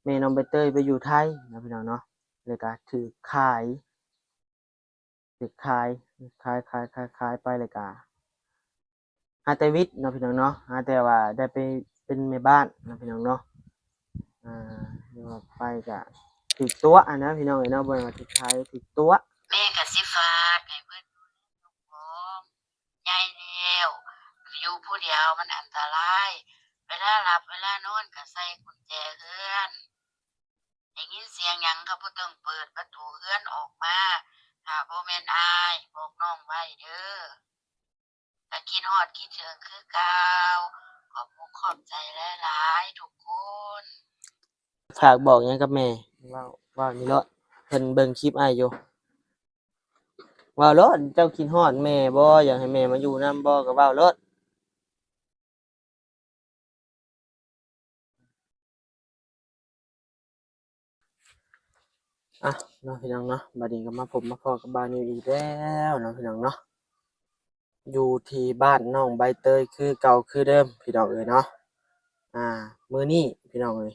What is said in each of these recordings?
ແມ່ນ້ອງໃບເຕີຍໄປຢູ່ໄທເນາະ ພີ່ນ້ອງເນາະ ແລ້ວກະຖືກຂາຍ ຖືກຂາຍ ຂາຍ ຂາຍ ຂາຍ ຂາຍໄປ ແລ້ວກະຫາແຕ່ຫວິດເນາະ ພີ່ນ້ອງເນາະ ຫາແຕ່ວ່າໄດ້ໄປເປັນແມ່ບ້ານເນາະ ພີ່ນ້ອງເນາະ ອ່າ ຫຼືວ່າໄປກະຖືກຕົວະຫັ້ນນະ ພີ່ນ້ອງເອີຍເນາະ ບໍ່ແມ່ນວ່າຖືກຂາຍ ຖືກຕົວະ. ແມ່ກະຊິຝາກໃຫ້ເພິ່ນດູແລລູກຂອງ ໃຫຍ່ແລ້ວ ຢູ່ຜູ້ດຽວມັນອັນຕະລາຍ ເວລາຫຼັບເວລານອນກະໃສ່ກຸນແຈເຮືອນ ໄດ້ຍິນສຽງຫຍັງກໍບໍ່ຕ້ອງເປີດປະຕູເຮືອນອອກມາ ຖ້າບໍ່ແມ່ນອ້າຍບອກນ້ອງໄວ້ເດີ ກໍຄິດຮອດຄິດເຖິງຄືເກົ່າ ຂອບອົກຂອບໃຈຫຼາຍໆທຸກຄົນ. ຝາກບອກຫຍັງກັບແມ່ ເວົ້າ ເວົ້ານີ້ໂລດ ເພິ່ນເບິ່ງຄລິບອ້າຍຢູ່ ເວົ້າໂລດ ເຈົ້າຄິດຮອດແມ່ບໍ່ ຢາກໃຫ້ແມ່ມາຢູ່ນຳບໍ່ ກໍເວົ້າໂລດ. ອ່ະເນາະ ພີ່ນ້ອງເນາະ ບັດນີ້ກໍມາພົບມາພໍ້ກັບບ່າວນິວອີກແລ້ວເນາະ ພີ່ນ້ອງເນາະ ຢູ່ທີ່ບ້ານນ້ອງໃບເຕີຍຄືເກົ່າຄືເດີມ ພີ່ນ້ອງເອີຍເນາະ. ອ່າ ມື້ນີ້ ພີ່ນ້ອງເອີຍ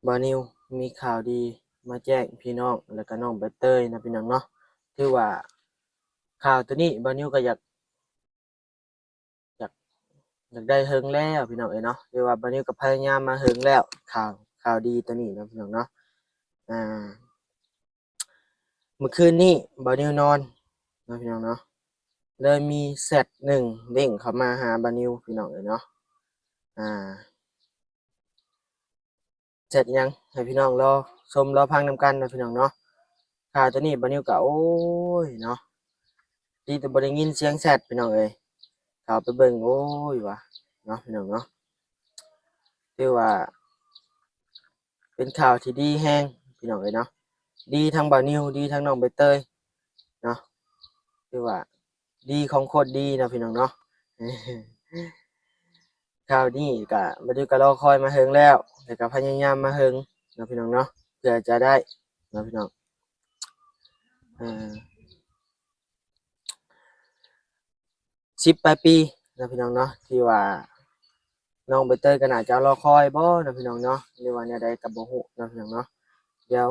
ບ່າວນິວມີຂ່າວດີມາແຈ້ງພີ່ນ້ອງ ແລ້ວກໍນ້ອງໃບເຕີຍນະ ພີ່ນ້ອງເນາະ. ຖືວ່າຂ່າວໂຕນີ້ບ່າວນິວກໍຢາກ ຢາກ ຢາກໄດ້ເຫິງແລ້ວ ພີ່ນ້ອງເອີຍເນາະ ຫຼືວ່າບ່າວນິວກໍພະຍາຍາມມາເຫິງແລ້ວ ຂ່າວ ຂ່າວດີໂຕນີ້ເນາະ ພີ່ນ້ອງເນາະ. ອ່າ ມື້ຄືນນີ້ບ່າວນິວນອນເນາະ ພີ່ນ້ອງເນາະ ເລີຍມີແຊັດໜຶ່ງເດ້ງເຂົ້າມາຫາບ່າວນິວ ພີ່ນ້ອງເອີຍເນາະ. ອ່າ ແຊັດຫຍັງ ໃຫ້ພີ່ນ້ອງລໍຊົມລໍຟັງນຳກັນເນາະ ພີ່ນ້ອງເນາະ. ຂ່າວໂຕນີ້ບ່າວນິວກໍ ໂອ້ຍເນາະ ດີແຕ່ບໍ່ໄດ້ຍິນສຽງແຊັດ ພີ່ນ້ອງເອີຍ ເຂົ້າໄປເບິ່ງ ໂອ້ຍວ່າເນາະ ພີ່ນ້ອງເນາະ. ຖືວ່າເປັນຂ່າວທີ່ດີແຮງ ພີ່ນ້ອງເອີຍເນາະ ດີທັງບ່າວນິວ ດີທັງນ້ອງໃບເຕີຍເນາະ ຖືວ່າດີຂອງຄົນດີເນາະ ພີ່ນ້ອງເນາະ. ຂ່າວນີ້ກະ ບ່າວນິວກະລໍຄອຍມາເຫິງແລ້ວ ແລ້ວກະພະຍາຍາມມາເຫິງເນາະ ພີ່ນ້ອງເນາະ ເພື່ອຈະໄດ້ເນາະ ພີ່ນ້ອງ. ເອີ ສິບປາຍປີເນາະ ພີ່ນ້ອງເນາະ ທີ່ວ່ານ້ອງໃບເຕີຍກໍໜ້າຈະລໍຄອຍບໍ່ເນາະ ພີ່ນ້ອງເນາະ ຫຼືວ່າແນວໃດກໍບໍ່ຮູ້ເນາະ ພີ່ນ້ອງເນາະ. ດຽວ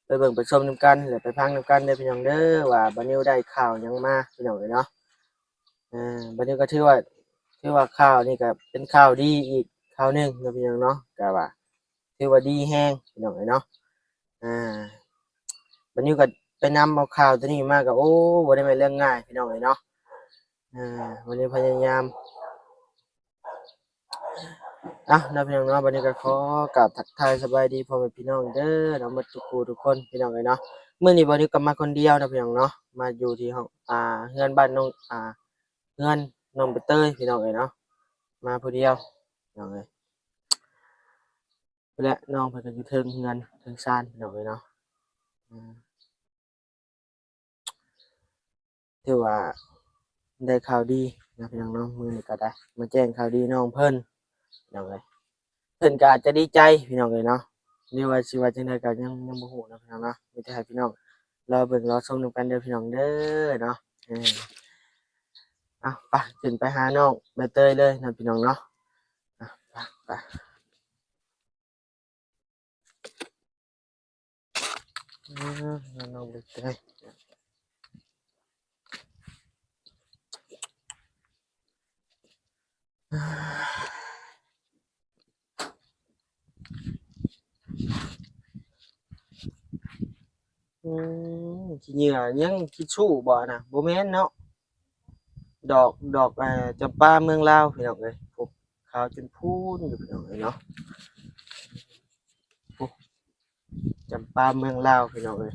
ໄປເບິ່ງໄປຊົມນຳກັນ ແລະ ໄປຟັງນຳກັນເດີພີ່ນ້ອງເດີ ວ່າບ່າວນິວໄດ້ຂ່າວຫຍັງມາພີ່ນ້ອງເອີຍເນາະ. ເອີ ບັດນີ້ກໍຖືວ່າ ຖືວ່າຂ່າວນີ້ກໍເປັນຂ່າວດີອີກຂ່າວໜຶ່ງເນາະພີ່ນ້ອງເນາະ ກໍວ່າຖືວ່າດີແຮງພີ່ນ້ອງເອີຍເນາະ. ອ່າ ບັດນີ້ກໍໄປນຳເອົາຂ່າວໂຕນີ້ມາກໍ ໂອ້ ບໍ່ໄດ້ແມ່ນເລື່ອງງ່າຍພີ່ນ້ອງເອີຍເນາະ. ອ່າ ວັນນີ້ພະຍາຍາມ ເອົາເນາະພີ່ນ້ອງເນາະ ບັດນີ້ກໍຂໍກາບທັກທາຍສະບາຍດີພໍ່ແມ່ພີ່ນ້ອງເດີເນາະ ໝົດທຸກຜູ້ທຸກຄົນພີ່ນ້ອງເອີຍເນາະ. ມື້ນີ້ບ່າວນິວກໍມາຄົນດຽວເນາະພີ່ນ້ອງເນາະ ມາຢູ່ທີ່ຫ້ອງ ອ່າ ເຮືອນບ້ານນ້ອງ ອ່າ ເຮືອນນ້ອງໃບເຕີຍພີ່ນ້ອງເອີຍເນາະ ມາຜູ້ດຽວພີ່ນ້ອງເອີຍ. ພຸ້ນແຫຼະ ນ້ອງເພິ່ນກໍຢູ່ເທິງເຮືອນເທິງຊານພີ່ນ້ອງເອີຍເນາະ. ຖືວ່າໄດ້ຂ່າວດີເນາະພີ່ນ້ອງເນາະ ມື້ນີ້ກໍໄດ້ມາແຈ້ງຂ່າວດີນ້ອງເພິ່ນພີ່ນ້ອງເອີຍ. ເພິ່ນກໍອາດຈະດີໃຈພີ່ນ້ອງເອີຍເນາະ ຫຼືວ່າຊິວ່າຈັ່ງໃດກໍຍັງ ຍັງບໍ່ຮູ້ເນາະພີ່ນ້ອງເນາະ. ມີແຕ່ໃຫ້ພີ່ນ້ອງລໍເບິ່ງລໍຊົມນຳກັນເດີພີ່ນ້ອງເດີເນາະ. ເອີ ເອົາ ໄປ ຂຶ້ນໄປຫານ້ອງໃບເຕີຍເລີຍເນາະພີ່ນ້ອງເນາະ. ໄປ ໄປ. ອືມ ນ້ອງໃບເຕີຍ ອືມ ຂີ້ເຫຍື້ອຫຍັງ ທິດຊູ້ບໍ່ນະ? ບໍ່ແມ່ນເນາະ ດອກ ດອກ ເອີ ຈຳປາເມືອງລາວພີ່ນ້ອງເອີຍ. ໂອ້ ຂາວຈົນພູນຢູ່ພີ່ນ້ອງເອີຍເນາະ. ໂອ້ ຈຳປາເມືອງລາວພີ່ນ້ອງເອີຍ.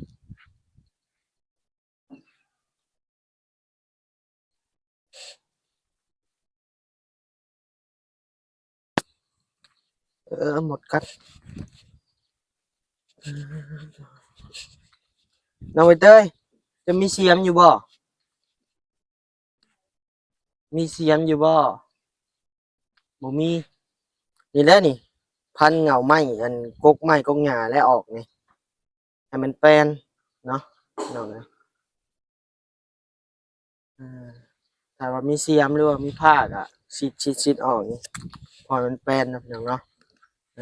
ເອີ ມົດກັດ. ນ້ອງໃບເຕີຍ ເຈົ້າມີສຽມຢູ່ບໍ່? ມີສຽມຢູ່ບໍ່? ບໍ່ມີ. ນີ້ແຫຼະນີ້ ພັນເຫງົ້າໄມ້ ອັນ ກົກໄມ້ກົກຫຍ້າແຫຼະອອກນີ້ ໃຫ້ມັນແປນເນາະພີ່ນ້ອງເອີຍ. ເອີ ຖ້າວ່າມີສຽມ ຫຼືວ່າມີພ້າກໍຊິດ ຊິດ ຊິດອອກນີ້ ພໍໃຫ້ມັນແປນເນາະພີ່ນ້ອງເນາະ. ເອີ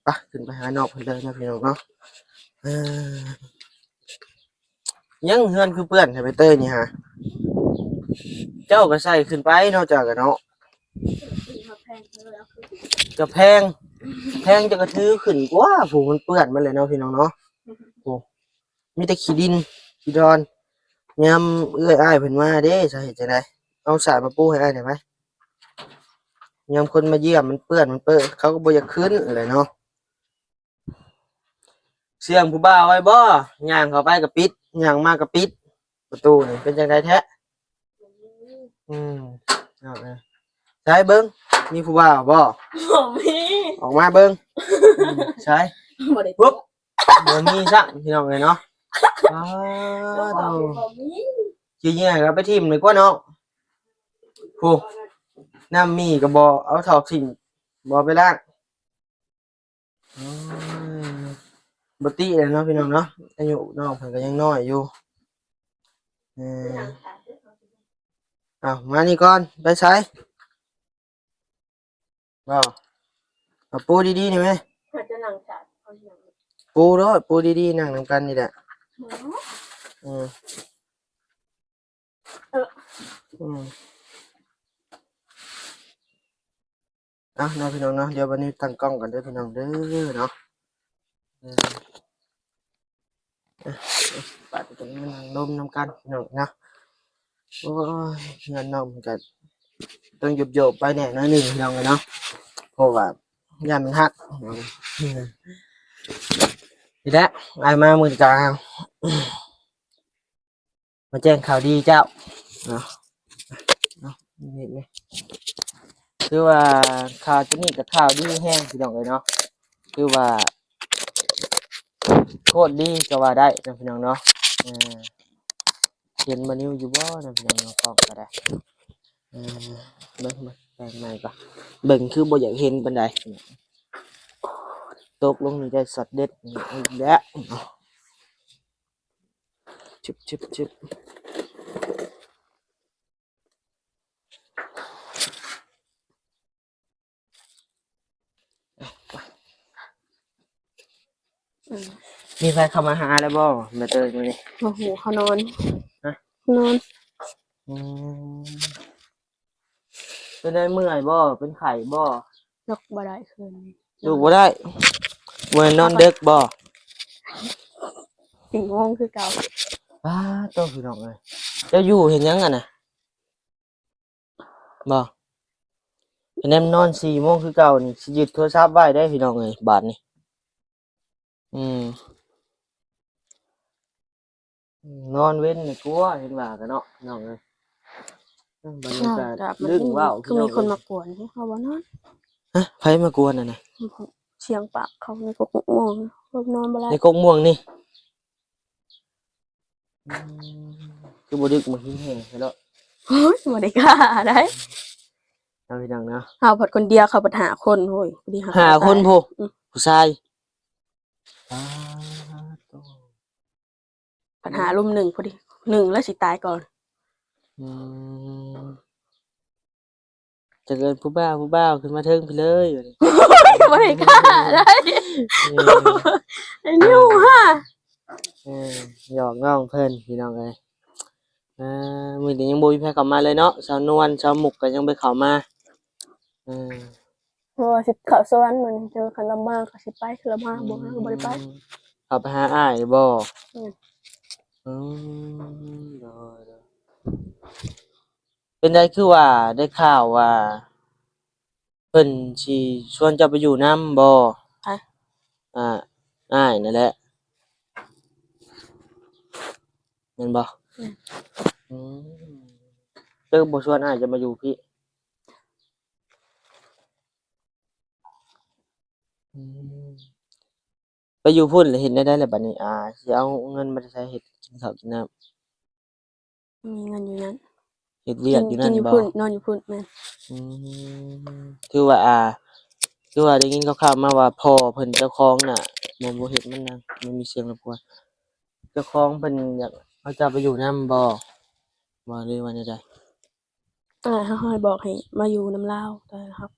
ປະ ຂຶ້ນໄປຫານອກເພິ່ນເລີຍເນາະ ພີ່ນ້ອງເນາະ. ເອີ ຍັງເຮືອນຄືເປື້ອນແທ້ ໃບເຕີຍນີ້ຫາ. ເຈົ້າກໍໃສ່ຂຶ້ນໄປເນາະ ເຈົ້າກໍເນາະ. ເຈົ້າແພງ ແພງເຈົ້າກໍຖືຂຶ້ນກວ່າ ຜູ້ມັນເປື້ອນໝົດແລ້ວເນາະ ພີ່ນ້ອງເນາະ. ໂອ້ ມີແຕ່ຂີ້ດິນຂີ້ດອນ. ຍາມເອື້ອຍອ້າຍເພິ່ນມາເດ້ ຈະເຮັດຈັ່ງໃດ? ເອົາສາຍມາປູໃຫ້ອ້າຍແດ່ໄປ. ຍາມຄົນມາຢ້ຽມມັນເປື້ອນມັນເປິ ເຂົາກໍບໍ່ຢາກຂຶ້ນແຫຼະເນາະ. ເຊື່ອງຜູ້ບ່າວໄວ້ບໍ່? ຍ່າງເຂົ້າໄປກໍປິດ ຍ່າງມາກໍປິດ ປະຕູນີ້ເປັນຈັ່ງໃດແທ້? ອືມ ເອົາເອີ ໃສເບິ່ງ ມີຜູ້ບ່າວບໍ່? ບໍ່ມີ. ອອກມາເບິ່ງ. ອືມ ໃສ? ບໍ່ໄດ້ ປຸບ ບໍ່ມີຊ້ຳ ພີ່ນ້ອງເອີຍເນາະ. ອ້າ ບໍ່ມີ. ຂີ້ເຫຍື້ອກໍເອົາໄປຖິ້ມດີກວ່າເນາະ. ຜູ້ ນ້ຳມີກໍບໍ່ເອົາຖອກຖິ້ມ ບໍ່ໄປລ້າງ. ໂອ້ຍ ບໍ່ຕິແຫຼະເນາະ ພີ່ນ້ອງເນາະ. ອາຍຸນ້ອງເພິ່ນກໍຍັງນ້ອຍຢູ່. ເອີ ເອົາ ມານີ້ກ່ອນ ໄປໃສ? ບໍ່ ເອົາປູດີໆນີ້ແມະ. ເຂົາຈະນັ່ງສາ ເອົາຫຍັງ? ປູໂລດ ປູດີໆ ນັ່ງນຳກັນນີ້ແຫຼະ. ອືມ ເອີ ອືມ ເອົາເນາະ ພີ່ນ້ອງເນາະ. ດຽວບັດນີ້ຕັ້ງກ້ອງກ່ອນເດີ ພີ່ນ້ອງເດີເນາະ. ເອີ ປະກັນມານັ່ງລົມນຳກັນ ພີ່ນ້ອງເນາະ. ໂອ້ຍ ເຮືອນນ້ອງມັນກໍຕ້ອງໂຍບໆໄປແດ່ໜ້ອຍໜຶ່ງ ພີ່ນ້ອງເອີຍເນາະ ເພາະວ່າຢ້ານມັນຫັກ. ນີ້ແຫຼະ ອ້າຍມາມື້ນີ້ກໍມາແຈ້ງຂ່າວດີເຈົ້າເນາະ. ເອົາ ນີ້ ນີ້ ຄືວ່າຂ່າວໂຕນີ້ກໍຂ່າວດີແຮງ ພີ່ນ້ອງເອີຍເນາະ. ຄືວ່າໂຄດດີກໍວ່າໄດ້ເນາະ ພີ່ນ້ອງເນາະ. ເອີ ເຫັນບໍ່ນິວຢູ່ບໍ່ເນາະ ພີ່ນ້ອງເນາະ ກ້ອງກໍໄດ້. ເອີ ເບິ່ງ ເບິ່ງ ແປງໃໝ່ກ່ອນ ເບິ່ງຄືບໍ່ຢາກເຫັນປານໃດ. ຕົກລົງນີ້ໄດ້ຊັອດເດັດອີກແລ້ວ. ຊຶບ ຊຶບ ຊຶບ. ອືມ ມີໃຜເຂົ້າມາຫາແລ້ວບໍ່ ແມ່ເຕີຍ ມື້ນີ້? ບໍ່ຮູ້ ເຂົານອນ. ຮະ? ນອນ. ອືມ ເປັນໄດ ເມື່ອຍບໍ່? ເປັນໄຂ້ບໍ່? ລຸກບໍ່ໄດ້ຄືນນີ້ ລຸກບໍ່ໄດ້. ບໍ່ໄດ້ນອນເດິກບໍ່? ສີ່ໂມງຄືເກົ່າ. ປາດໂທ້ ພີ່ນ້ອງເອີຍ ເຈົ້າຢູ່ເຮັດຫຍັງຫັ້ນນະ? ບໍ່ ເຫັນແນມນອນສີ່ໂມງຄືເກົ່ານີ້ ຊິຍຶດໂທລະສັບໄວ້ເດ້ພີ່ນ້ອງເອີຍ ບາດນີ້. ອືມ ນອນເວັນນີ້ກົວ ເຫັນວ່າກັນເນາະ ພີ່ນ້ອງເອີຍ. ເອີ ບັນຍາກາດ ອາກາດມັນດຶງ ເວົ້າ ຄືມີຄົນມາກວນເດ້ ເຮົາບໍ່ນອນ. ຮະ? ໃຜມາກວນຫັ້ນນະ? ສຽງປາກເຂົາໃນກົກມ່ວງ ເຮົານອນບໍ່ໄດ້ ໃນກົກມ່ວງນີ້. ອືມ ຄືບໍ່ດຶກ ບໍ່ຫີນແຮງແທ້ເນາະ. ໂອ້ຍ ບໍ່ໄດ້ກ້າໄດ໋ ເອົາ ພີ່ນ້ອງເນາະ. ເຮົາພັດຄົນດຽວ ເຂົາພັດຫ້າຄົນ. ໂອ້ຍ ພໍດີເຮົາ ຫ້າຄົນພຸ້ນ ອືມ ຜູ້ຊາຍ. ປາດໂທ້ ພັດຫາລຸມໜຶ່ງພໍດີ ໜຶ່ງແລ້ວຊິຕາຍກ່ອນ. ອືມ ຈັກເອີ້ນຜູ້ບ່າວ ຜູ້ບ່າວ ຂຶ້ນມາເທິງພີ້ເລີຍ ບໍ່ໄດ້ກ້າໄດ໋. ເອີ ໄອ້ນິວຫາ ເອີ ຫຍອກນ້ອງເພິ່ນ ພີ່ນ້ອງເອີຍ. ເອີ ມື້ນີ້ຍັງບໍ່ມີໃຜເຂົ້າມາເລີຍເນາະ ສາວນວນ ສາວມຸກກໍຍັງບໍ່ເຂົ້າມາ. ເອີ ເພາະວ່າຊິເຂົ້າສວນມື້ນີ້ ຄັນລາວມາກໍຊິໄປ ຄັນລາວມາບໍ່ມາກໍບໍ່ໄດ້ໄປ. ອືມ ເຂົ້າໄປຫາອ້າຍບໍ? ແມ່ນ. ອືມ ໂດຍໆ. ເປັນໃດຄືວ່າໄດ້ຂ່າວວ່າເພິ່ນຊິຊວນເຈົ້າໄປຢູ່ນຳບໍ? ໃຜ? ອ່າ ອ້າຍນັ້ນແຫຼະ ແມ່ນບໍ? ແມ່ນ. ອືມ ເຈົ້າບໍ່ຊວນອ້າຍເຈົ້າມາຢູ່ພີ້? ອືມ ໄປຢູ່ພຸ້ນແລ້ວເຮັດແນວໃດລະບັດນີ້? ອາ ຊິເອົາເງິນມາແຕ່ໃສເຮັດກິນເຂົ້າກິນນ້ຳ? ມີເງິນຢູ່ນັ້ນ ເຮັດວຽກຢູ່ນັ້ນບໍ? ກິນຢູ່ພຸ້ນ ນອນຢູ່ພຸ້ນ. ແມ່ນ. ອືມ ຄືວ່າ ອາ ຄືວ່າໄດ້ຍິນຂ່າວໆມາວ່າພໍ່ເພິ່ນເຈົ້າຂອງນະ ແມ່ນບໍ່? ເຮັດມັນນະ ມັນມີສຽງລົບກວນ. ເຈົ້າຂອງເພິ່ນຢາກເອົາເຈົ້າໄປຢູ່ນຳບໍ? ບໍ່ ຫຼືວ່າແນວໃດ? ອ້າຍເຮົາໃຫ້ ບອກໃຫ້ມາຢູ່ນຳລາວ ແຕ່ເຮົາ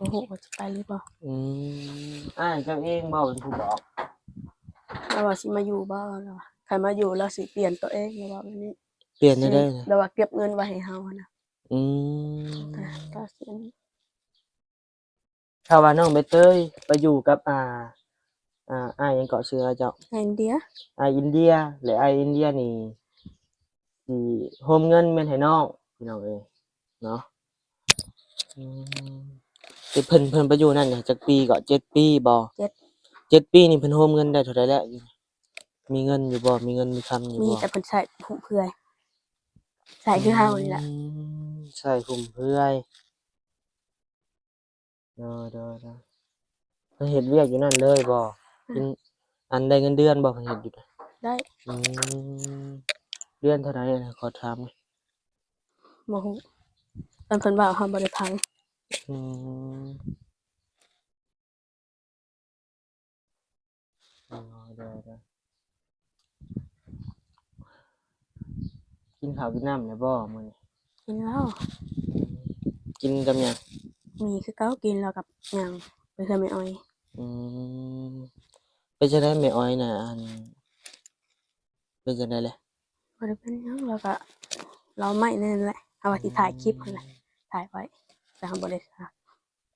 ບໍ່ຮູ້ວ່າຊິໄປຫຼືບໍ່. ອືມ ອ້າຍເຈົ້າເອງບໍ່ເປັນຜູ້ບອກ? ລາວວ່າຊິມາຢູ່ບໍ່ ລາວວ່າ ຄັນມາຢູ່ລາວຊິປ່ຽນໂຕເອງ ລາວວ່າແບບນີ້. ປ່ຽນແນວໃດ? ລາວວ່າເກັບເງິນໄວ້ໃຫ້ເຮົາຫັ້ນນະ. ອືມ ແຕ່ ແຕ່ຊິອັນນີ້ ຖ້າວ່ານ້ອງໃບເຕີຍໄປຢູ່ກັບ ອ່າ ອ່າ ອ້າຍຫຍັງເກາະ ຊື່ອ້າຍເຈົ້າ? ອ້າຍອິນເດຍ. ອ້າຍອິນເດຍ ແລະ ອ້າຍອິນເດຍນີ້ຊິໂຮມເງິນແມ່ນໃຫ້ນ້ອງ ພີ່ນ້ອງເອີຍເນາະ. ອືມ ແຕ່ເພິ່ນ ເພິ່ນໄປຢູ່ນັ້ນຈັກປີເກາະ? ເຈັດປີບໍ່? ເຈັດ ເຈັດປີນີ້ເພິ່ນໂຮມເງິນໄດ້ເທົ່າໃດແລ້ວ? ມີເງິນຢູ່ບໍ່? ມີເງິນມີຄຳຢູ່ບໍ່? ມີ ແຕ່ເພິ່ນໃຊ້ຟຸມເຟືອຍ ໃຊ້ຄືເຮົານີ້ແຫຼະ. ອືມ ໃຊ້ຟຸມເຟືອຍ. ໂດຍ ໂດຍ ໂດຍ. ເພິ່ນເຮັດວຽກຢູ່ນັ້ນເລີຍບໍ່? ອືມ ເປັນ ອັນ ໄດ້ເງິນເດືອນບໍ່ ເພິ່ນເຮັດຢູ່? ໄດ້. ອືມ ເດືອນເທົ່າໃດ ຂໍຖາມ? ບໍ່ຮູ້ ຕອນເພິ່ນເວົ້າເຮົາບໍ່ໄດ້ຟັງ. ອືມ ໂດຍ ໂດຍ ໂດຍ. ກິນເຂົ້າກິນນ້ຳແລ້ວບໍ່ມື້ນີ້? ກິນແລ້ວ. ກິນກັບຫຍັງ? ມີຄືເກົ່າ ກິນແລ້ວກັບຫຍັງ ໄປເຮືອນແມ່ອ້ອຍ. ອືມ ເປັນຈັ່ງໃດແມ່ອ້ອຍນະ ອັນ ເປັນຈັ່ງໃດແຫຼະ? ບໍ່ໄດ້ເປັນຫຍັງ ລາວກະ ລາວໄມ້ແນວນັ້ນແຫຼະ ເຮົາວ່າຊິຖ່າຍຄລິບຫັ້ນແຫຼະ ອືມ ຖ່າຍໄວ້ ແຕ່ເຮົາບໍ່ໄດ້ຖ່າຍ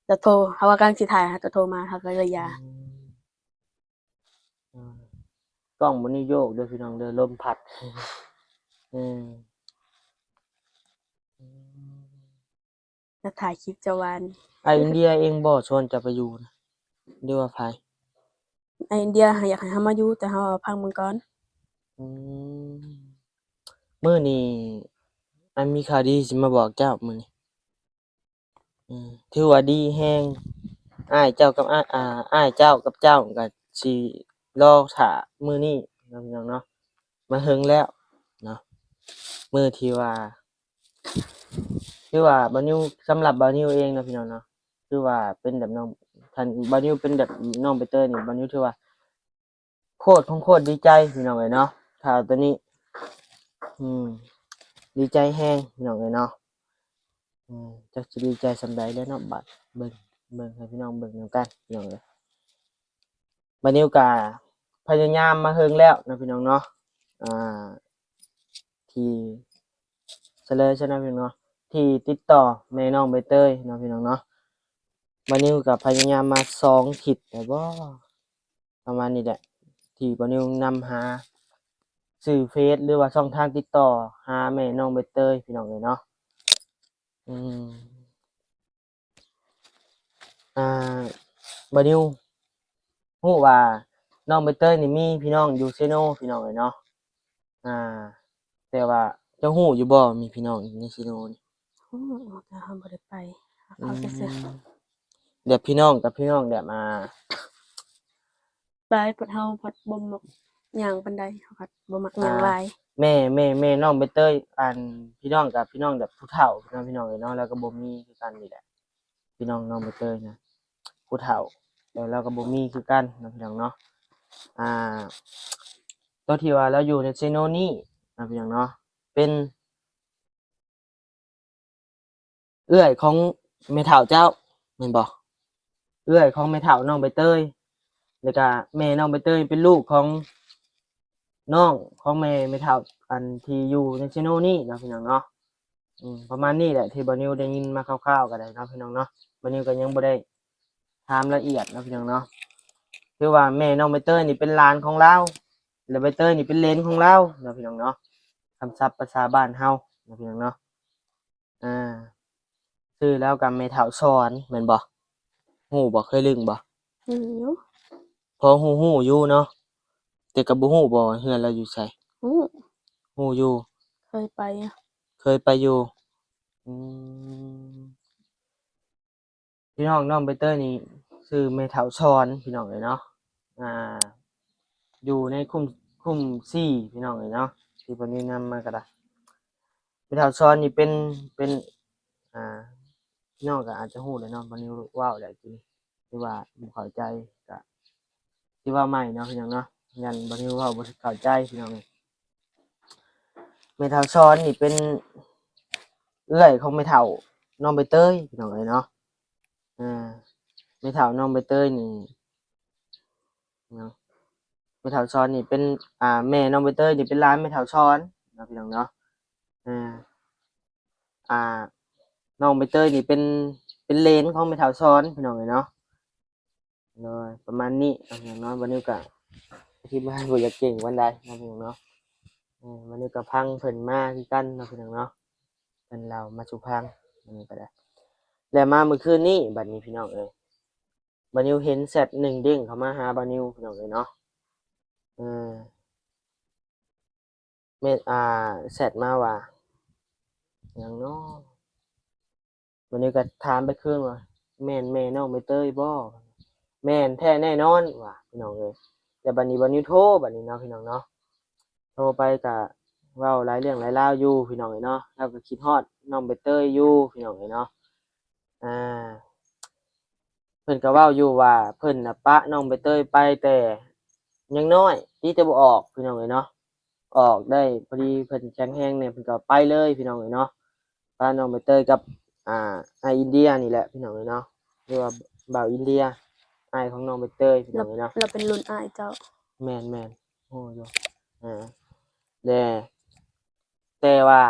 ລາວໂທ ເຮົາວ່າກຳລັງຊິຖ່າຍ ລາວໂທມາ ເຮົາກະເລີຍຢ່າ. ອືມ ອືມ ກ້ອງບໍ່ນິໂຍກເດີພີ່ນ້ອງເດີ ລົມພັດ. ອືມ ອືມ ແລ້ວຖ່າຍຄລິບເຈົ້າວ່າ ອ້າຍອິນເດຍເອງບໍ່ຊວນເຈົ້າໄປຢູ່ນະ ຫຼືວ່າໃຜ? ອ້າຍອິນເດຍຫາຢາກໃຫ້ເຮົາມາຢູ່ ແຕ່ເຮົາຟັງເບິ່ງກ່ອນ. ອືມ ມື້ນີ້ອ້າຍມີຂ່າວດີຊິມາບອກເຈົ້າມື້ນີ້. ອືມ ຖືວ່າດີແຮງ ອ້າຍເຈົ້າກັບ ອ້າຍ ອ້າຍເຈົ້າກັບເຈົ້າກະຊິລໍຖ້າມື້ນີ້ເນາະ ພີ່ນ້ອງເນາະ ມາເຮິງແລ້ວເນາະ ມື້ທີ່ວ່າ ຄືວ່າບ່າວນິວ ສຳລັບບ່າວນິວເອງເນາະ ພີ່ນ້ອງເນາະ ຄືວ່າເປັນແບບນ້ອງ ຄັນບ່າວນິວເປັນແບບນ້ອງໃບເຕີຍນີ້ ບ່າວນິວຖືວ່າ ໂຄດຂອງໂຄດດີໃຈພີ່ນ້ອງເອີຍເນາະ ຂ່າວໂຕນີ້ ອືມ ດີໃຈແຮງພີ່ນ້ອງເອີຍເນາະ ອືມ ຈັກຊິດີໃຈສ່ຳໃດແລ້ວເນາະ ບາດເບິ່ງ ເບິ່ງໃຫ້ພີ່ນ້ອງເບິ່ງນຳກັນພີ່ນ້ອງເອີຍ ບ່າວນິວກະພະຍາຍາມມາເຮິງແລ້ວເນາະ ພີ່ນ້ອງເນາະ ອ່າ ທີ່ ສະເລີຍຊະເນາະ ພີ່ນ້ອງເນາະ ທີ່ຕິດຕໍ່ແມ່ນ້ອງໃບເຕີຍເນາະ ພີ່ນ້ອງເນາະ ບ່າວນິວກະພະຍາຍາມມາສອງທິດແລ້ວບໍ່ ປະມານນີ້ແຫຼະ ທີ່ບ່າວນິວນຳຫາຊື່ເຟສ ຫຼືວ່າຊ່ອງທາງຕິດຕໍ່ຫາແມ່ນ້ອງໃບເຕີຍ ພີ່ນ້ອງເອີຍເນາະ ອືມ ອ່າ ບ່າວນິວຮູ້ວ່ານ້ອງໃບເຕີຍນີ້ມີພີ່ນ້ອງຢູ່ເຊໂນ ພີ່ນ້ອງເອີຍເນາະ ອ່າ ແຕ່ວ່າເຈົ້າຮູ້ຢູ່ບໍ່ ມີພີ່ນ້ອງຢູ່ໃນເຊໂນນີ້? ຮູ້ ແຕ່ເຮົາບໍ່ໄດ້ໄປຫາເຂົາ ອືມ ຊື່ໆ ແບບພີ່ນ້ອງກັບພີ່ນ້ອງແບບ ອ່າ ໄປ ພັດເຮົາພັດບໍ່ມັກຍ່າງປານໃດ ເຮົາພັດບໍ່ມັກຍ່າງຫຼາຍ ແມ່ ແມ່ ແມ່ນ້ອງໃບເຕີຍ ອັນ ພີ່ນ້ອງກັບພີ່ນ້ອງແບບຜູ້ເຖົ້າເນາະ ພີ່ນ້ອງເອີຍເນາະ ແລ້ວກໍບໍ່ມີຄືກັນນີ້ແຫຼະ ພີ່ນ້ອງນ້ອງໃບເຕີຍນະ ຜູ້ເຖົ້າ ແລ້ວລາວກໍບໍ່ມີຄືກັນເນາະ ພີ່ນ້ອງເນາະ ອ່າ ຕອນທີ່ວ່າລາວຢູ່ໃນເຊໂນນີ້ເນາະ ພີ່ນ້ອງເນາະ ເປັນ ເອື້ອຍຂອງແມ່ເຖົ້າເຈົ້າແມ່ນບໍ່? ເອື້ອຍຂອງແມ່ເຖົ້ານ້ອງໃບເຕີຍ ແລ້ວກະແມ່ນ້ອງໃບເຕີຍເປັນລູກຂອງນ້ອງຂອງແມ່ ແມ່ເຖົ້າ ອັນທີ່ຢູ່ໃນເຊໂນນີ້ເນາະ ພີ່ນ້ອງເນາະ ອືມ ປະມານນີ້ແຫຼະ ທີ່ບ່າວນິວໄດ້ຍິນມາຄ່າວໆກໍໄດ້ເນາະ ພີ່ນ້ອງເນາະ ບ່າວນິວກໍຍັງບໍ່ໄດ້ ຖາມລະອຽດເນາະ ພີ່ນ້ອງເນາະ ຄືວ່າແມ່ນ້ອງໃບເຕີຍນີ້ເປັນຫຼານຂອງລາວ ແລະ ໃບເຕີຍນີ້ເປັນເຫຼນຂອງລາວເນາະ ພີ່ນ້ອງເນາະ ຄຳສັບພາສາບ້ານເຮົາເນາະ ພີ່ນ້ອງເນາະ ອ່າ ຊື່ລາວກໍແມ່ເຖົ້າສອນແມ່ນບໍ່? ຮູ້ບໍ່? ເຄີຍລຶ້ງບໍ່? ຮູ້ຢູ່ ພໍຮູ້ ຮູ້ຢູ່ເນາະ ແຕ່ກໍບໍ່ຮູ້ບໍ່ວ່າເຮືອນລາວຢູ່ໃສ? ຮູ້ ຮູ້ຢູ່ ເຄີຍໄປ ເຄີຍໄປຢູ່ ອືມ ພີ່ນ້ອງ ນ້ອງໃບເຕີຍນີ້ຊື່ແມ່ເຖົ້າສອນ ພີ່ນ້ອງເອີຍເນາະ ອ່າ ຢູ່ໃນຄຸ້ມ ຄຸ້ມສີ່ ພີ່ນ້ອງເອີຍເນາະ ທີ່ເພິ່ນແນະນຳມາກໍໄດ້ ແມ່ເຖົ້າສອນນີ້ເປັນ ເປັນ ອ່າ ພີ່ນ້ອງກໍອາດຈະຮູ້ແຫຼະເນາະ ບ່າວນິວເວົ້າແຫຼະ ຄື ຫຼືວ່າບໍ່ເຂົ້າໃຈ ກໍຊິເວົ້າໃໝ່ເນາະ ພີ່ນ້ອງເນາະ ຢ້ານບ່າວນິວເວົ້າບໍ່ຖືກເຂົ້າໃຈ ພີ່ນ້ອງເອີຍ ແມ່ເຖົ້າສອນນີ້ເປັນເອື້ອຍຂອງແມ່ເຖົ້ານ້ອງໃບເຕີຍ ພີ່ນ້ອງເອີຍເນາະ ອ່າ ແມ່ເຖົ້ານ້ອງໃບເຕີຍນີ້ ເນາະ ແມ່ເຖົ້າສອນນີ້ເປັນ ອ່າ ແມ່ນ້ອງໃບເຕີຍນີ້ເປັນຫຼານແມ່ເຖົ້າສອນເນາະ ພີ່ນ້ອງເນາະ. ອ່າ ອ່າ ນ້ອງໃບເຕີຍນີ້ເປັນ ເປັນເຫຼນຂອງແມ່ເຖົ້າສອນ ພີ່ນ້ອງເອີຍເນາະ. ໂດຍ ປະມານນີ້ເນາະ ພີ່ນ້ອງເນາະ. ບ່າວນິວກະອະທິບາຍບໍ່ຢາກເກັ່ງປານໃດເນາະ ພີ່ນ້ອງເນາະ. ເອີ ບ່າວນິວກະຟັງເພິ່ນມາຄືກັນເນາະ ພີ່ນ້ອງເນາະ, ເພິ່ນເລົ່າມາສູ່ຟັງ ອັນນີ້ກະໄດ້. ແລ້ວມາມື້ຄືນນີ້ ບັດນີ້ ພີ່ນ້ອງເອີຍ ບ່າວນິວເຫັນແຊັດໜຶ່ງເດ້ງເຂົ້າມາຫາບ່າວນິວ ພີ່ນ້ອງເອີຍເນາະ. ເອີ ແມ່ນ ອ່າ ແຊັດມາວ່າ ຫຍັງເນາະ ວັນນີ້ກໍຖາມໄປຄືນວ່າ ແມ່ນແມ່ນ້ອງໃບເຕີຍບໍ່? ແມ່ນແທ້ແນ່ນອນວ່າ ພີ່ນ້ອງເອີຍ. ແຕ່ບັດນີ້ບ່າວນິວໂທ ບັດນີ້ເນາະ ພີ່ນ້ອງເນາະ, ໂທໄປກໍເວົ້າຫຼາຍເລື່ອງຫຼາຍລາວຢູ່ ພີ່ນ້ອງເອີຍເນາະ. ລາວກໍຄິດຮອດນ້ອງໃບເຕີຍຢູ່ ພີ່ນ້ອງເອີຍເນາະ. ອ່າ ເພິ່ນກໍເວົ້າຢູ່ວ່າ ເພິ່ນນະປະນ້ອງໃບເຕີຍໄປແຕ່ຍັງນ້ອຍ ຕີແຕ່ບໍ່ອອກ ພີ່ນ້ອງເອີຍເນາະ. ອອກໄດ້ພໍດີເພິ່ນແຂງແຮງແດ່ ເພິ່ນກໍໄປເລີຍ ພີ່ນ້ອງເອີຍເນາະ. ປະນ້ອງໃບເຕີຍກັບ ອ່າ ອ້າຍອິນເດຍນີ້ແຫຼະ ພີ່ນ້ອງເອີຍເນາະ, ຫຼືວ່າບ່າວອິນເດຍ ອ້າຍຂອງນ້ອງໃບເຕີຍ ພີ່ນ້ອງເອີຍເນາະ. ລາວເປັນລຸ້ນອ້າຍເຈົ້າ. ແມ່ນໆ ຮູ້ຢູ່. ເອີ ແຕ່ ແຕ່ວ່າ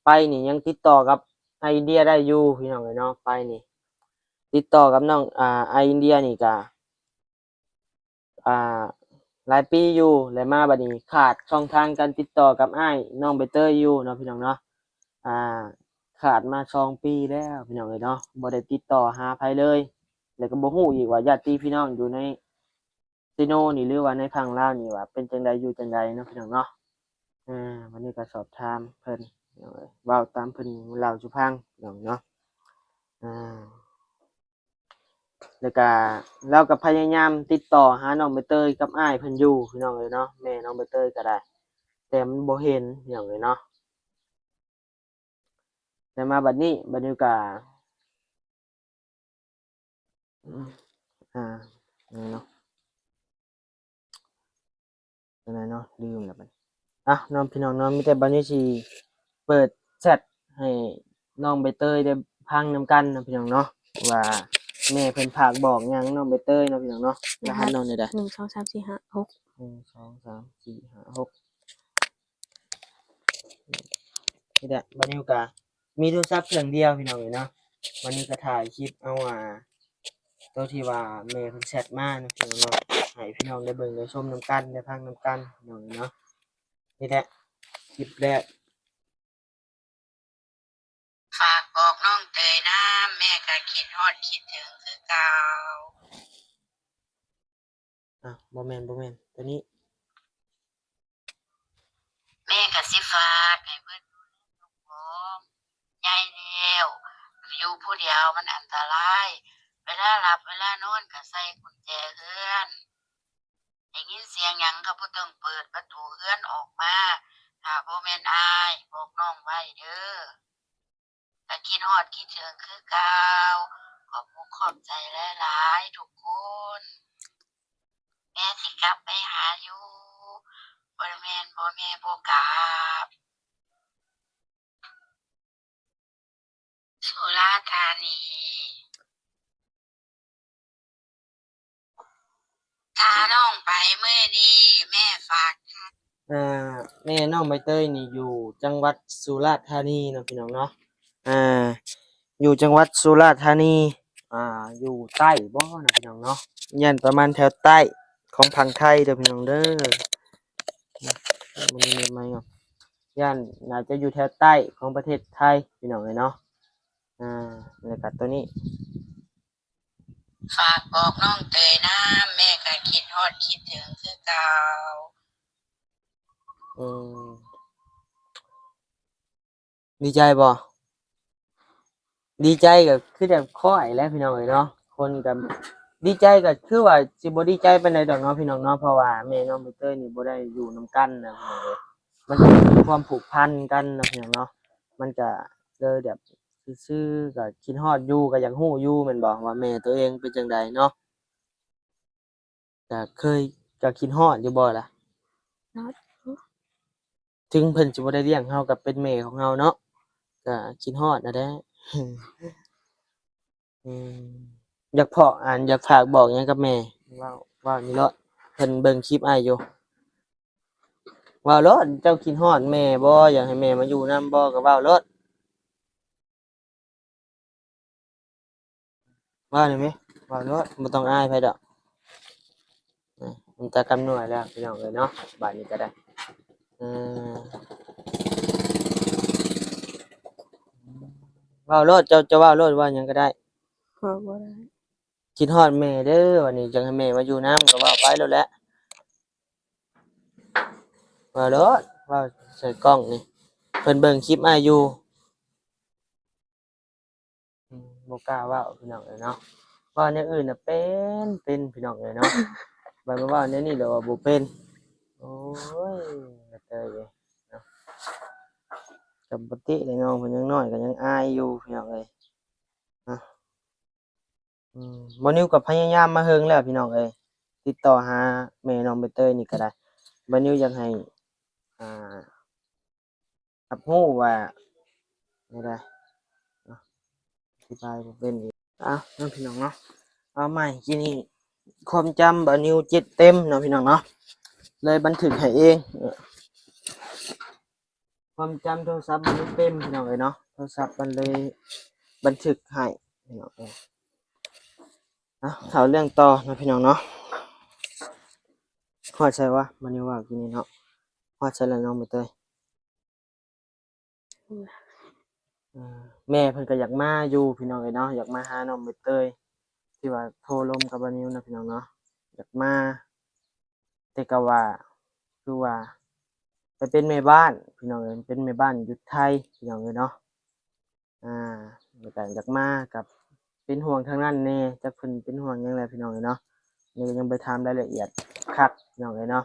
ໄປນີ້ຍັງຕິດຕໍ່ກັບອ້າຍອິນເດຍໄດ້ຢູ່ ພີ່ນ້ອງເອີຍເນາະ. ໄປນີ້ຕິດຕໍ່ກັບນ້ອງ ອ່າ ອ້າຍອິນເດຍນີ້ກະ ອ່າ ຫຼາຍປີຢູ່ ແລະມາບັດນີ້ຂາດຊ່ອງທາງການຕິດຕໍ່ກັບອ້າຍນ້ອງໃບເຕີຍຢູ່ເນາະ ພີ່ນ້ອງເນາະ. ອ່າ ຂາດມາສອງປີແລ້ວ ພີ່ນ້ອງເອີຍເນາະ, ບໍ່ໄດ້ຕິດຕໍ່ຫາໃຜເລີຍ ແລະກໍບໍ່ຮູ້ອີກວ່າຍາດຕິພີ່ນ້ອງຢູ່ໃນ ເຊໂນນີ້ ຫຼືວ່າໃນຝັ່ງລາວນີ້ວ່າເປັນຈັ່ງໃດ ຢູ່ຈັ່ງໃດເນາະ ພີ່ນ້ອງເນາະ. ອ່າ ວັນນີ້ກໍສອບຖາມເພິ່ນ ເວົ້າຕາມເພິ່ນເລົ່າສູ່ຟັງເນາະ. ອ່າ ແລ້ວກໍລາວກໍພະຍາຍາມຕິດຕໍ່ຫານ້ອງໃບເຕີຍກັບອ້າຍເພິ່ນຢູ່ ພີ່ນ້ອງເອີຍເນາະ, ແມ່ນ້ອງໃບເຕີຍກໍໄດ້ ແຕ່ມັນບໍ່ເຫັນ ພີ່ນ້ອງເອີຍເນາະ. ແຕ່ມາບັດນີ້ ບັດນີ້ກໍ ອືມ ອ່າ ນີ້ເນາະ ຈັ່ງໃດເນາະ ລືມແລ້ວບັດນີ້. ອ່ະ ເນາະ ພີ່ນ້ອງເນາະ, ມີແຕ່ບັດນີ້ຊິເປີດແຊັດໃຫ້ນ້ອງໃບເຕີຍໄດ້ຟັງນຳກັນເນາະ ພີ່ນ້ອງເນາະ, ວ່າແມ່ເພິ່ນຝາກບອກຫຍັງນ້ອງໃບເຕີຍເນາະ ພີ່ນ້ອງເນາະ. ລະຫັດນ້ອງແນວໃດ? ໜຶ່ງ ສອງ ສາມ ສີ່ ຫ້າ ຫົກ ໜຶ່ງ ສອງ ສາມ ສີ່ ຫ້າ ຫົກ. ນີ້ແຫຼະ ບ່າວນິວກະມີໂທລະສັບເຄື່ອງດຽວ ພີ່ນ້ອງເອີຍເນາະ. ບ່າວນິວກະຖ່າຍຄລິບເອົາ ອ່າ ໂຕທີ່ວ່າແມ່ເພິ່ນແຊັດມາເນາະ ພີ່ນ້ອງເນາະ, ໃຫ້ພີ່ນ້ອງໄດ້ເບິ່ງໄດ້ຊົມນຳກັນ ໄດ້ຟັງນຳກັນ ພີ່ນ້ອງເອີຍເນາະ. ນີ້ແຫຼະ ຄລິບແລກ. ຝາກບອກນ້ອງເຕີຍນຳ, ແມ່ກໍຄິດຮອດຄິດເຖິງຄືເກົ່າ. ອ່ະ ບໍ່ແມ່ນ ບໍ່ແມ່ນ ຕົວນີ້. ແມ່ກໍຊິຝາກໃຫ້ເພິ່ນດູແລເຈົ້າຂອງ, ໃຫຍ່ແລ້ວ ຢູ່ຜູ້ດຽວມັນອັນຕະລາຍ, ເວລາຫຼັບເວລານອນກໍໃສ່ກຸນແຈເຮືອນ. ໄດ້ຍິນສຽງຫຍັງກໍບໍ່ຕ້ອງເປີດປະຕູເຮືອນອອກມາ, ຖ້າບໍ່ແມ່ນອ້າຍບອກນ້ອງໄວ້ເດີ້. ກໍຄິດຮອດຄິດເຖິງຄືເກົ່າ. ຂອບອົກຂອບໃຈຫຼາຍໆທຸກຄົນ. ແມ່ຊິກັບໄປຫາຢູ່. ບໍ່ແມ່ນ ບໍ່ ແມ່ບໍ່ກັບ. ສຸລາທານີ. ຖ້ານ້ອງໄປມື້ນີ້ ແມ່ຝາກ. ອ່າ ແມ່ນ້ອງໃບເຕີຍນີ້ຢູ່ຈັງຫວັດສຸລາດທານີເນາະ ພີ່ນ້ອງເນາະ. ອ່າ ຢູ່ຈັງຫວັດສຸລາດທານີ, ອ່າ ຢູ່ໃຕ້ບໍ່ເນາະ ພີ່ນ້ອງເນາະ, ຢ້ານປະມານແຖວໃຕ້ຂອງຝັ່ງໄທເດີ້ ພີ່ນ້ອງເດີ້. ມັນມີໄມເນາະ, ຢ້ານໜ້າຈະຢູ່ແຖວໃຕ້ຂອງປະເທດໄທ ພີ່ນ້ອງເອີຍເນາະ. ອ່າ ແລ້ວກໍຕົວນີ້. ຝາກບອກນ້ອງເຕີຍນຳ, ແມ່ກໍຄິດຮອດຄິດເຖິງຄືເກົ່າ. ອືມ ດີໃຈບໍ່? ດີໃຈກໍຄືແບບຂ້ອຍແຫຼະ ພີ່ນ້ອງເອີຍເນາະ, ຄົນກໍດີໃຈກໍຄືວ່າຊິບໍ່ດີໃຈປານໃດດອກເນາະ ພີ່ນ້ອງເນາະ, ເພາະວ່າແມ່ນ້ອງໃບເຕີຍນີ້ບໍ່ໄດ້ຢູ່ນຳກັນນະ ພີ່ນ້ອງເອີຍ. ມັນກໍມີຄວາມຜູກພັນກັນເນາະ ພີ່ນ້ອງເນາະ, ມັນກໍເລີຍແບບ ຊື່ໆ ກໍຄິດຮອດຢູ່ ກໍຢາກຮູ້ຢູ່ແມ່ນບໍ່ ວ່າແມ່ຕົວເອງເປັນຈັ່ງໃດເນາະ. ກໍເຄີຍ ກໍຄິດຮອດຢູ່ບໍ່ລະ? ຮອດຢູ່. ເຖິງເພິ່ນຊິບໍ່ໄດ້ລ້ຽງເຮົາ ກໍເປັນແມ່ຂອງເຮົາເນາະ, ກໍຄິດຮອດຫັ້ນແຫຼະ. ອືມ ຢາກເພາະ ອັນ ຢາກຝາກບອກຫຍັງກັບແມ່ ເວົ້າ ເວົ້ານີ້ໂລດ ເພິ່ນເບິ່ງຄລິບອ້າຍຢູ່. ເວົ້າໂລດ ເຈົ້າຄິດຮອດແມ່ບໍ່? ຢາກໃຫ້ແມ່ມາຢູ່ນຳບໍ່? ກໍເວົ້າໂລດ. ເວົ້າໄດ້ໄໝ? ເວົ້າໂລດ ບໍ່ຕ້ອງອາຍໃຜດອກ. ອາ ນ້ຳຕາກຳນວຍແລ້ວພີ່ນ້ອງເອີຍເນາະ ບາດນີ້ກໍໄດ້. ເອີ ເວົ້າໂລດ ເຈົ້າ ເຈົ້າເວົ້າໂລດ ເວົ້າຫຍັງກໍໄດ້. ເວົ້າບໍ່ໄດ້. ຄິດຮອດແມ່ເດີ ບາດນີ້ຢາກໃຫ້ແມ່ມາຢູ່ນຳ ກໍເວົ້າໄປໂລດແຫຼະ. ເວົ້າໂລດ ເວົ້າໃສ່ກ້ອງນີ້ ເພິ່ນເບິ່ງຄລິບອ້າຍຢູ່. ອືມ ບໍ່ກ້າເວົ້າພີ່ນ້ອງເອີຍເນາະ ເວົ້າແນວອື່ນນະເປັນ ເປັນພີ່ນ້ອງເອີຍເນາະ ບັດມາເວົ້າແນວນີ້ແລ້ວວ່າບໍ່ເປັນ. ໂອ້ຍ ກະເຕີຍເອີຍເນາະ ກໍບໍ່ຕິແຫຼະ ນ້ອງເພິ່ນຍັງນ້ອຍກໍຍັງອາຍຢູ່ພີ່ນ້ອງເອີຍເນາະ. ອືມ ບ່າວນິວກໍພະຍາຍາມມາເຫິງແລ້ວພີ່ນ້ອງເອີຍ ຕິດຕໍ່ຫາແມ່ນ້ອງໃບເຕີຍນີ້ກໍໄດ້. ບ່າວນິວຢາກໃຫ້ ອ່າ ຮັບຮູ້ວ່າ ແນວໃດເນາະ ອະທິບາຍບໍ່ເປັນອີກ. ເອົາເນາະພີ່ນ້ອງເນາະ ເອົາໃໝ່ ກີ້ນີ້ຄວາມຈຳບ່າວນິວເຈັດເຕັມເນາະພີ່ນ້ອງເນາະ ເລີຍບັນທຶກໃຫ້ເອງ. ຄວາມຈຳໂທລະສັບມັນເຕັມພີ່ນ້ອງເອີຍເນາະ ໂທລະສັບມັນເລີຍບັນທຶກໃຫ້ພີ່ນ້ອງເອີຍ. ເອົາ ເຂົ້າເລື່ອງຕໍ່ເນາະພີ່ນ້ອງເນາະ. ຮອດໃສວະ ມັນຍັງວ່າກິນນີ້ເນາະ ຮອດໃສລະນ້ອງໃບເຕີຍ? ເອີ ແມ່ເພິ່ນກໍຢາກມາຢູ່ພີ່ນ້ອງເອີຍເນາະ ຢາກມາຫານ້ອງໃບເຕີຍ ທີ່ວ່າໂທລົມກັບບ່າວນິວນະພີ່ນ້ອງເນາະ ຢາກມາ ແຕ່ກໍວ່າ ຄືວ່າໄປເປັນແມ່ບ້ານພີ່ນ້ອງເອີຍ ເປັນແມ່ບ້ານຢູ່ໄທພີ່ນ້ອງເອີຍເນາະ. ອ່າ ແລ້ວກໍຢາກມາກໍເປັນຫ່ວງທາງນັ້ນແດ່ ຈັກເພິ່ນເປັນຫ່ວງຫຍັງແຫຼະພີ່ນ້ອງເອີຍເນາະ ນີ້ກໍຍັງບໍ່ໄດ້ຖາມລາຍລະອຽດຄັກພີ່ນ້ອງເອີຍເນາະ.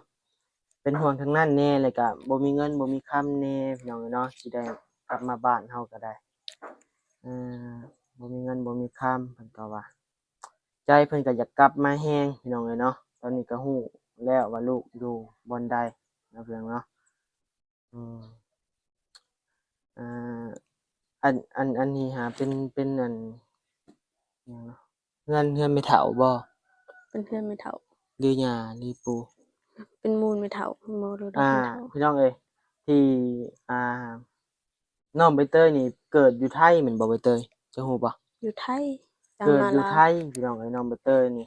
ເປັນຫ່ວງທາງນັ້ນແດ່ ແລ້ວກໍບໍ່ມີເງິນບໍ່ມີຄຳແດ່ພີ່ນ້ອງເອີຍເນາະ ຊິໄດ້ກັບມາບ້ານເຮົາກໍໄດ້ ເອີ ບໍ່ມີເງິນບໍ່ມີຄຳ ເພິ່ນກໍວ່າ ໃຈເພິ່ນກໍຢາກກັບມາແຮງພີ່ນ້ອງເອີຍເນາະ. ຕອນນີ້ກໍຮູ້ແລ້ວວ່າລູກຢູ່ບ່ອນໃດເນາະ ພີ່ນ້ອງເນາະ. ອືມ ອ່າ ອັນ ອັນ ອັນນີ້ຫາເປັນ ເປັນອັນ ຫຍັງເນາະ ເຮືອນ ເຮືອນແມ່ເຖົ້າບໍ່? ເປັນເຮືອນແມ່ເຖົ້າ ຫຼືຍ່າ ຫຼືປູ່? ເປັນມູນແມ່ເຖົ້າ ມໍລະດົກ ອ່າ ແມ່ເຖົ້າ. ພີ່ນ້ອງເອີຍ ທີ່ ອ່າ ນ້ອງໃບເຕີຍນີ້ເກີດຢູ່ໄທແມ່ນບໍ່ໃບເຕີຍ? ເຈົ້າຮູ້ບໍ່? ຢູ່ໄທ ເກີດຢູ່ໄທ ພີ່ນ້ອງເອີຍ ນ້ອງໃບເຕີຍນີ້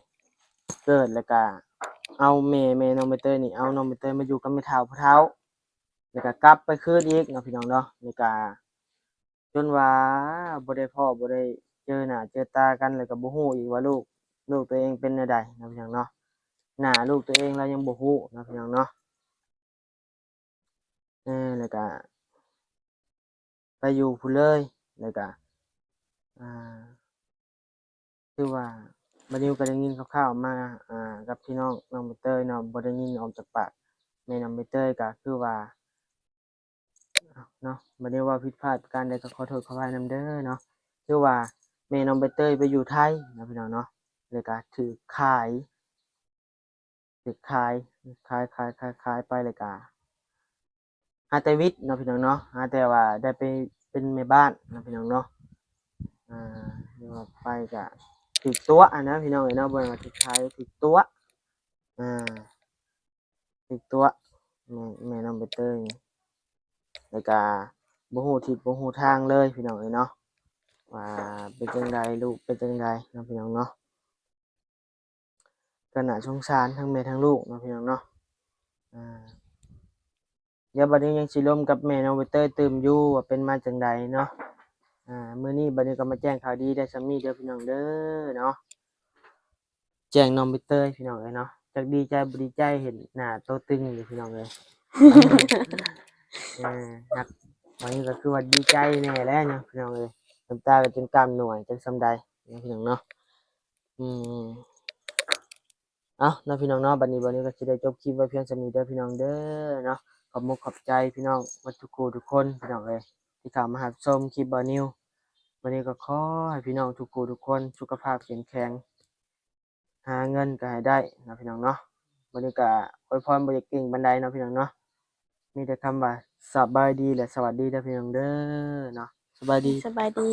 ເກີດ ແລ້ວກະເອົາແມ່ ແມ່ນ້ອງໃບເຕີຍນີ້ ເອົານ້ອງໃບເຕີຍມາຢູ່ກັບແມ່ເຖົ້າພໍ່ເຖົ້າ ແລ້ວກະກັບໄປຄືນອີກເນາະ ພີ່ນ້ອງເນາະ. ແລ້ວກະຈົນວ່າບໍ່ໄດ້ພໍ້ ບໍ່ໄດ້ເຈີໜ້າເຈີຕາກັນ ແລ້ວກະບໍ່ຮູ້ອີກວ່າລູກ ລູກຕົວເອງເປັນແນວໃດເນາະ ພີ່ນ້ອງເນາະ. ໜ້າລູກຕົວເອງລາວຍັງບໍ່ຮູ້ເນາະ ພີ່ນ້ອງເນາະ. ເອີ ແລ້ວກະໄປຢູ່ພຸ້ນເລີຍ ແລ້ວກະ ອ່າ ຄືວ່າ ບ່າວນິວກໍໄດ້ຍິນຂ່າວໆມາ ອ່າ ກັບພີ່ນ້ອງນ້ອງໃບເຕີຍເນາະ ບໍ່ໄດ້ຍິນອອກຈາກປາກແມ່ນ້ອງໃບເຕີຍ ກໍຄືວ່າ ເນາະ ບ່າວນິວເວົ້າຜິດພາດປະການໃດກໍຂໍໂທດຂໍອະໄພນຳເດີເນາະ. ຄືວ່າແມ່ນ້ອງໃບເຕີຍໄປຢູ່ໄທເນາະ ພີ່ນ້ອງເນາະ ແລ້ວກະຖືກຂາຍ ຖືກຂາຍ ຂາຍ ຂາຍ ຂາຍ ຂາຍໄປ ແລ້ວກະຫາແຕ່ວິດເນາະ ພີ່ນ້ອງເນາະ ຫາແຕ່ວ່າໄດ້ໄປເປັນແມ່ບ້ານເນາະ ພີ່ນ້ອງເນາະ. ອ່າ ເວົ້າໄປກະຖືກຕົວະຫັ້ນນະ ພີ່ນ້ອງເອີຍເນາະ ບໍ່ແມ່ນວ່າຖືກຂາຍ ຖືກຕົວະ ອ່າ ຖືກຕົວະ ແມ່ ແມ່ນ້ອງໃບເຕີຍນີ້ ແລ້ວກະບໍ່ຮູ້ທິດບໍ່ຮູ້ທາງເລີຍ ພີ່ນ້ອງເອີຍເນາະ ວ່າເປັນຈັ່ງໃດ ລູກເປັນຈັ່ງໃດເນາະ ພີ່ນ້ອງເນາະ. ກໍໜ້າສົງສານທັງແມ່ທັງລູກເນາະ ພີ່ນ້ອງເນາະ. ອ່າ ດຽວບັດນີ້ຍັງຊິລົມກັບແມ່ນ້ອງໃບເຕີຍຕື່ມຢູ່ວ່າເປັນມາຈັ່ງໃດເນາະ. ອ່າ ມື້ນີ້ບັດນີ້ກໍມາແຈ້ງຂ່າວດີໄດ້ສ່ຳນີ້ເດີພີ່ນ້ອງເດີເນາະ ແຈ້ງນ້ອງໃບເຕີຍພີ່ນ້ອງເອີຍເນາະ. ຈັກດີໃຈບໍ່ດີໃຈ ເຫັນໜ້າໂຕຕຶງຢູ່ພີ່ນ້ອງເອີຍ. ເອີ ຮັກ ບັດນີ້ກໍຄືວ່າດີໃຈແດ່ແລ້ວເນາະ ພີ່ນ້ອງເອີຍ ນ້ຳຕາກໍຈົນກ້າມໜ່ວຍຈັກສ່ຳໃດເນາະ ພີ່ນ້ອງເນາະ. ອືມ ເອົາເນາະ ພີ່ນ້ອງເນາະ ບັດນີ້ບ່າວນິວກໍຊິໄດ້ຈົບຄລິບໄວ້ພຽງສ່ຳນີ້ເດີພີ່ນ້ອງເດີເນາະ. ຂອບມຸກຂອບໃຈພີ່ນ້ອງໝົດທຸກຜູ້ທຸກຄົນ ພີ່ນ້ອງເອີຍ ທີ່ເຂົ້າມາຮັບຊົມຄລິບບ່າວນິວ. ບັດນີ້ກໍຂໍໃຫ້ພີ່ນ້ອງທຸກຜູ້ທຸກຄົນສຸຂະພາບເຂັ້ມແຂງ ຫາເງິນກໍໃຫ້ໄດ້ເນາະ ພີ່ນ້ອງເນາະ. ບັດນີ້ກໍອວຍພອນບໍ່ຢາກເກັ່ງປານໃດເນາະ ພີ່ນ້ອງເນາະ ມີແຕ່ຄຳວ່າສະບາຍດີ ແລະ ສະຫວັດດີເດີພີ່ນ້ອງເດີເນາະ. ສະບາຍດີ ສະບາຍດີ.